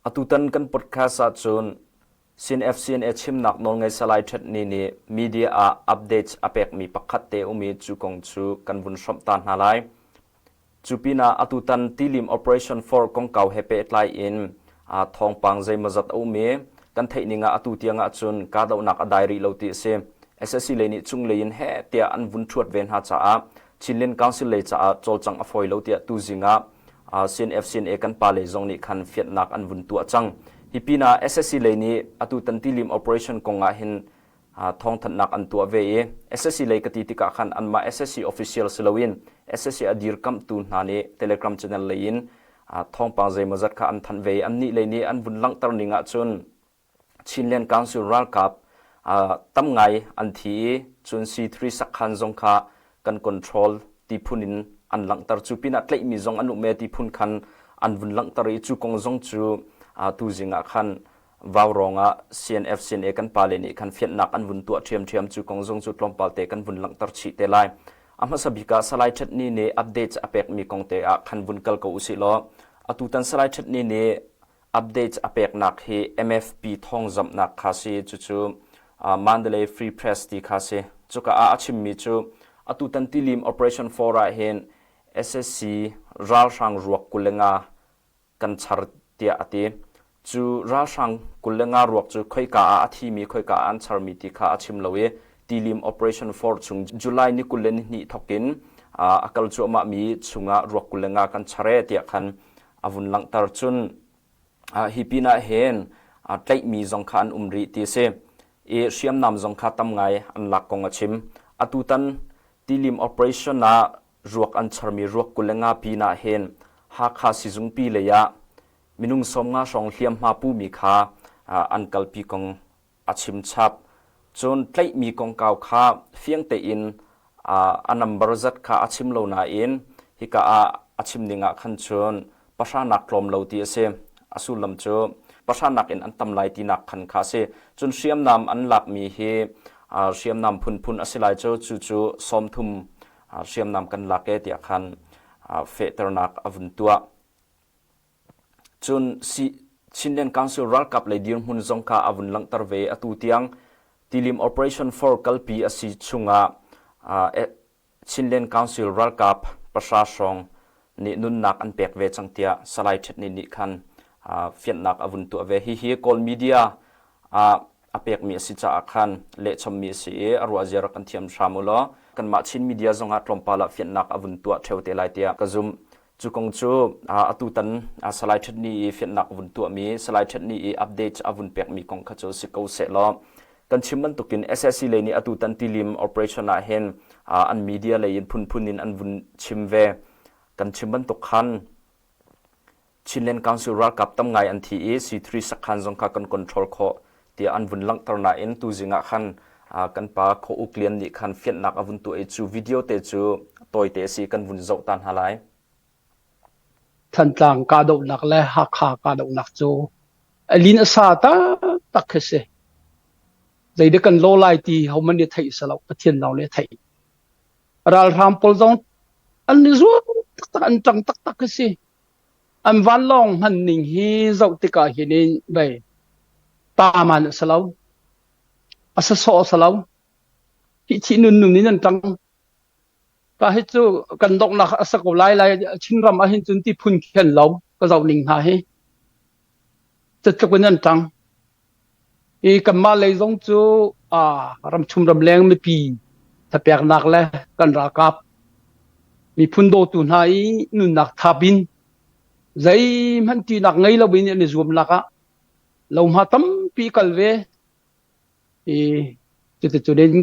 Atutan kan podcast ahcun CNFCNA chimnak nawlngei Salai Htet Ni nih media ah updates a pekmi pakhat te um i cu kong cu kan vun hrawmh ta hna lai. Cu pinah atutan Tilim Operation 4 kongkau he pehtlai in thawngpang zeimawzat a um i kan theih ning ah atu tiang ahcun kahdohnak a dai rih lo ti a si. SSC lei nih cunglei in heh tiah an vun ṭhuat ve hna caah Chinland Council lei caah cawlcangh a fawi lo tiah tuzing ah CNF-CNA kan pa lei zong nih khan fianhnak an vun tuah cang. Hi pinah SSC lei nih atu tan tilim operation kong ah hin thawngthanhnak an tuah ve i SSC lei ka ti tikah khan anmah SSC official si loin SSC a dirkamhtu hna nih Telegram channel lei in thawngpang zeimawzat kha an thanh ve i annih lei nih an vun langhter ning ahcun Chinland Council ralkap tam ngai an thi i cun C3 sakhan zong kha kan control ti phun in an langhter. Cu pinah tlaihmi zong an um e ti phun khan an vun langhter i cu kong zong cu tuzing ah khan Vaurawng ah CNF CNA kan pale nih khan fianhnak an vun tuah ṭhiamṭhiam cu kong zong cu tlawmpal te kan vun langhter chih te lai. A hmasa bik ah Salai Htet Ni nih updates a pekmi kong te ah khan vun kal ko usih law atutan Salai Htet Ni nih updates a peknak hi MFP thawngzamhnak kha si cucu Mandalay Free Press ti kha si cuka ah a chimmi cu atutan tilim Operation 4 ah hin SSC ralhrang ruak 25 kan char tiah a ti cu ralhrang 25 ruak cu khoika ah a thimi khoika ah an charmi ti kha a chim lo i tilim Operation 4 chung July ni 22 thokin a kal cuahmah mi chungah ruak 25 kan char e tiah khan a vun langhter cun hi pinah hin tlaihmi zong kha an um rih ti a si i hriamnam zong kha tam ngai an lak kong a chim atutan tilim operation ah ruak an charmi ruak 25 pinah hin Hakha sizungpi lei ah minung 50 hrawng hliamhma pumi kha an kalpi kong a chim chap. Cun tlaihmi kongkau kha fiang tein a number zat kha a chim lo nain hika ah a chim ning ah khan cun pahranak tlawm lo ti a si. A sullam cu pahranak in an tam lai tinak khan kha a si. Cun hriamnam an lakmi hi hriamnam phunphun a si lai cu cu cu 30 hriamnam kan lak e tiah khan fehternak a vun tuah. Cun Chinland Council ralkap lei dirhmun zong kha a vun langhter ve. Atu tiang Tilim Operation 4 kalpi a si chungah Chinland Council ralkap pahra hrawng nih nunnak an pek ve cang tiah Salai Htet Ni nih khan fianhnak a vun tuah ve. Hihi Kawl media ah a pekmi a si caah khan lehchommi a si i a ruahzia rak kan thiam hram u law kanmah Chin media zongah tlawmpal ah fianhnak a vun tuah ṭheo te lai tiah ka zumh. Cu kong cu atutan Salai Htet Ni i fianhnak vun tuahmi, Salai Htet Ni i update a vun pekmi kong kha cu si ko sehlaw kan chim bantukin SSC lei nih atutan tilim operation ah hin an media lei in phunphun in an vun chim ve. Kan chim bantuk khan Chinland Council ralkap tam ngai an thi i C3 sakhan zong kha kan control khawh tiah an vun langhter nain tuzing ah khan kan pa Kho Uk Lian nih khan fianhnak a vun tuah i cu video te cu tawite a si kan vun zoh ta hna lai. Thantlang kahdohnak le Hakha kahdohnak cu a lin a sa taktak khi si. Zeidah kan lo lai ti hohmanh nih theih si lo, Pathian lawng nih a theih. Ralhrang pawl zong an i zuam taktak, an ṭang taktak khi si. An vanlawng hman ning hi zoh tikah hin in vei taman a si lo. A sasawh a si lo. Hi thih nun nun in an ṭang. Ka hi cu kan donghnak a sa ko lai lai Chinram ah hin cun ti phun khi an lo ka zoh ning hna hi. Cutluk in an ṭang. I kanmah lei zong cu ramchung ramleng mipi thapeknak le kan ralkap miphun dawtu hna i nunnak thap in zeihmanh ṭihnak ngei loin an i zuamnak ah lohma tampi kal ve i cuticun in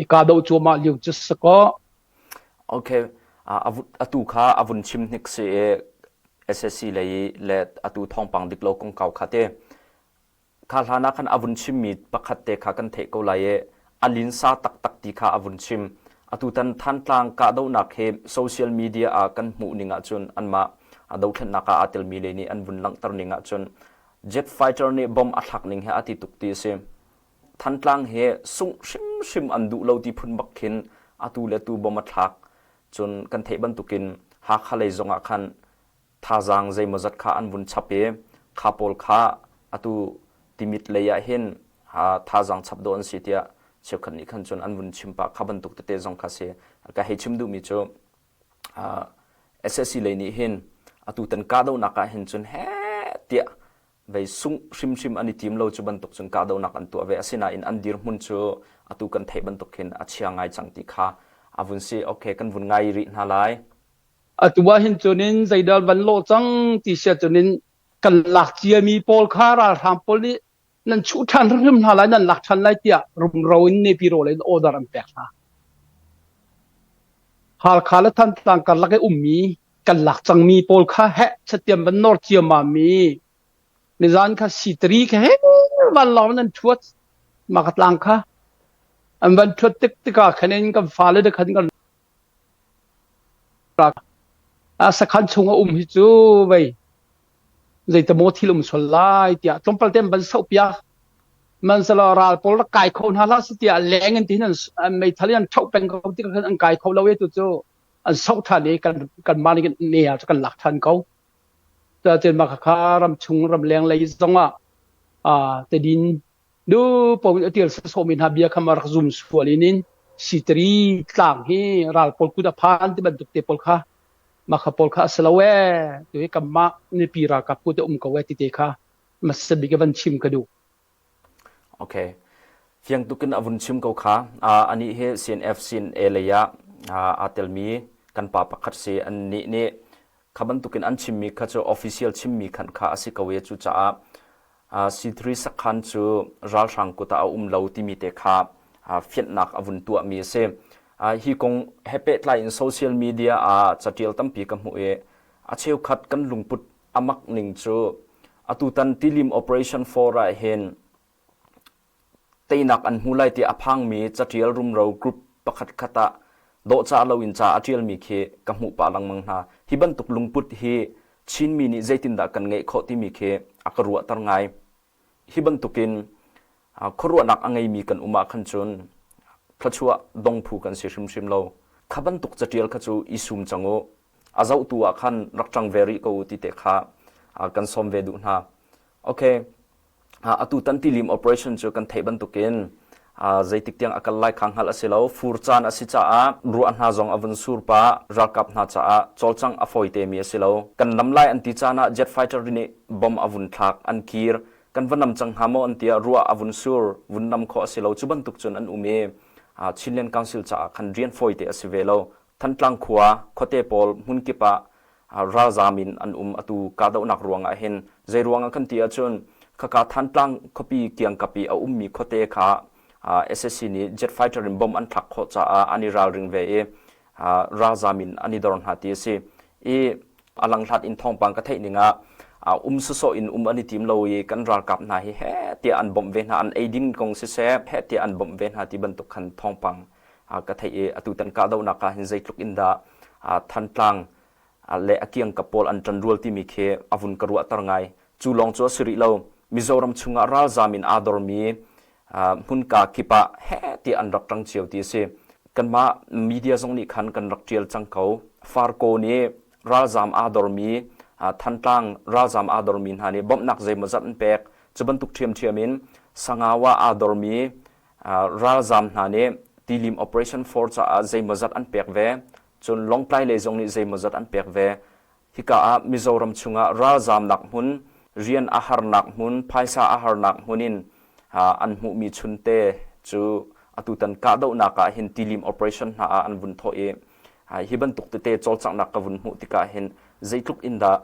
i kahdoh cuahmah lio cu si kaw. Okay, atu kha a vun chim hnik si i SSC lei le atu thawngpang dik lo kongkau kha te kha hlan ah khan a vun chimmi pakhat te kha kan theih ko lai i a linsa taktak ti kha a vun chim. Atutan Thantlang kahdohnak hi social media ah kan hmuh ning ahcun anmah dothlennak ah aa telmi lei nih an vun langhter ning ahcun jet fighter nih bomb a thlak ning he a ti tuk ti a si. Thantlang hi sungh hrimhrim an duh lo ti phun bak khin atu le tu bomb a thlak. Cun kan theih bantukin Hakha lei zongah khan thazaang zeimawzat kha an vun chap i. Kha pawl kha atu Timit lei ah hin thazaang chap dawh an si tiah cheukhat nih khan cun an vun chim pah kha bantuk tete zong kha si. Ka hei chim duhmi cu SSC lei nih hin atutan kahdohnak ah hin cun heh tiah vei sungh hrimhrim an i tim lo cu bantuk cun kahdohnak an tuah ve. Asinain an dirhmun cu atu kan theih bantuk hin a chia ngai cang ti kha a vun si. Okay, kan vun ngai rih hna lai. Atu ah hin cun in zeidah van lawh cang ti sia cun in kan lak ciami pawl kha ralhrang pawl nih nan chuh ṭhan hrimhrim hna lai nan lak ṭhan lai tiah rumro in Nepiro in order an pek hna. Halkha le Thantlang karlak i ummi kan lak cangmi pawl kha heh chatiam van nawr ciammam mi nizan kha sitri kha he vanlawng nan ṭhuat mah ka tlang kha an van ṭhuat tik tikah khan in kan fale de khan kan Sakhan chung a um hi cu vei zeitamaw thil um sual lai tiah tlawmpal te an van sohpiak. Sihmanhsehlaw ral pawl rak kai kho hna hlah seh tiah leng in tihin an meithal in an ṭhoh peng ko tikah khan an kai kho lo i tu cu an soh ṭhan i kan kanmah nih ne ah cu kan lak ṭhan ko. Cuacun mah khakha ramchung ramleng lei zongah tedin Nu paoh in a ṭial sawsawhmi hna bia kha ma rak zum sual in in sitari tlang hi ral pawl kut a phan ti bantuk te pawl kha mah kha pawl kha a si lo ee tu hi kanmah mipi ralkap kut a um ko ee ti te kha hmasa bik van chim ka duh. Okay. Fiang tukin a vun chim ko kha. Anih hi CNF CNA lei ah aa telmi kan pa pakhat si an nih nih kha bantukin an chimmi kha cu official chimmi khan kha a si ko i cucaah C3 sakhan cu ralhrang kut ah a um lo timi te kha fianhnak a vun tuahmi a si. Hi kong he pehtlai in social media ah catial tampi ka hmuh i a cheukhat kan lungput a mak ning cu atutan tilim operation 4 ah hin Teinak an hmu lai ti a phangmi catial rumro group pakhatkhat ah dawhcah loin ca a ṭialmi khi ka hmuh pah lengmang hna. Hi bantuk lungput hi Chinmi nih zeitindah kan ngeih khawh timi khi a ka ruahter ngai. Hi bantukin khuaruahnak a ngeimi kan um ah khan cun thluachuah dongphu kan si hrimhrim lo. Kha bantuk catial kha cu i sum cang u. A zohtu ah khan rak ṭang ve rih ko u ti te kha kan sawm ve duh hna. Okay. Atu tan tilim operation cu kan theih bantukin zeitik tiang a kal lai kha hngalh a si lo. Fur caan a si caah ruah hna zong a vun sur pah. Ralkap hna caah cawlcangh a fawi temi a si lo. Kan nam lai an ti caan ah jet fighter nih bomb a vun thlak, an kir. Kan va nam cang hnga maw an tiah ruah a vun sur, vun nam khawh a si lo. Cu bantuk cun an um i Chinland Council caah khan rian fawi te a si ve lo. Thantlang khua, khuate pawl hmunkip ah ralzaam in an um atu kahdohnak ruangah hin zei ruangah kan ti ahcun khaka Thantlang khuapi kiangkap i a ummi khuate kha SSC nih jet fighter in bomb an thlak khawh caah an i ralring ve i ralzaam in an i dor hna ti a si. I a langhlat in thawngpang ka theih ning ah um sawsawh in um an i tim lo i kan ralkap hna hi heh tiah an bawmh ve hna an eidin kong siseh heh tiah an bawmh ve hna ti bantuk khan thawngpang ka theih i atutan kahdohnak ah hin zeitluk in dah Thantlang le a kiangkap pawl an ṭanrual timi khi a vun ka ruahter ngai. Cu lawng cu a si rih lo. Mizoram chungah ralzaam in aa dormi hmunka kip ah heh tiah an rak ṭang cio ti a si. Kanmah media zong nih khan kan rak ṭial cang ko. Farko nih ralzaam aa dormi Thantlang ralzaam aa dormi hna nih bawmhnak zeimawzat an pek. Cu bantuk ṭhiamṭhiam in Sangau ah aa dormi ralzaam hna nih tilim operation 4 caah zeimawzat an pek ve cun Lawngtlai lei zong nih zeimawzat an pek ve hika ah Mizoram chungah ralzaamnak hmun rian a harnak hmun phaisa a harnak hmun in an hmuhmi chunte cu atutan kahdohnak ah hin tilim operation hna ah an vun thawh i hi bantuk tete cawlcanghnak ka vun hmuh tikah hin zeitluk in dah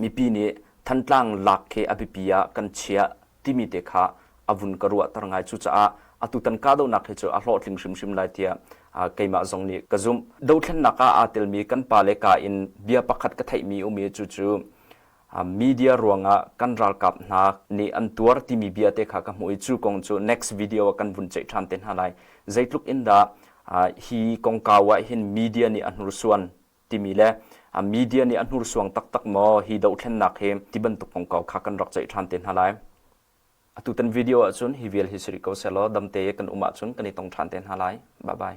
mipi nih Thantlang lak khi a biapi ah kan chiah timi te kha a vun ka ruahter ngai. Cucaah atutan kahdohnak hi cu a hlawhtling hrimhrim lai tiah keimah zong nih ka zumh. Dothlennak ah aa telmi kan pa le ka in bia pakhat ka theihmi um i cucu media ruangah kan ralkap hna nih an tuar timi bia te kha ka hmuh i cu kong cu next video ah kan vun ceih ṭhan te hna lai. Zeitluk in dah hi kongkau ah hin media nih a hnursuan timi le media nih a hnursuang taktak maw hi dohthlennak hi ti bantuk kongkau kha kan rak ceih ṭhan te hna lai. Atutan video ahcun hi vial hi si rih ko sehlaw damte kan um ahcun kan i tong ṭhan te hna lai. Bye bye.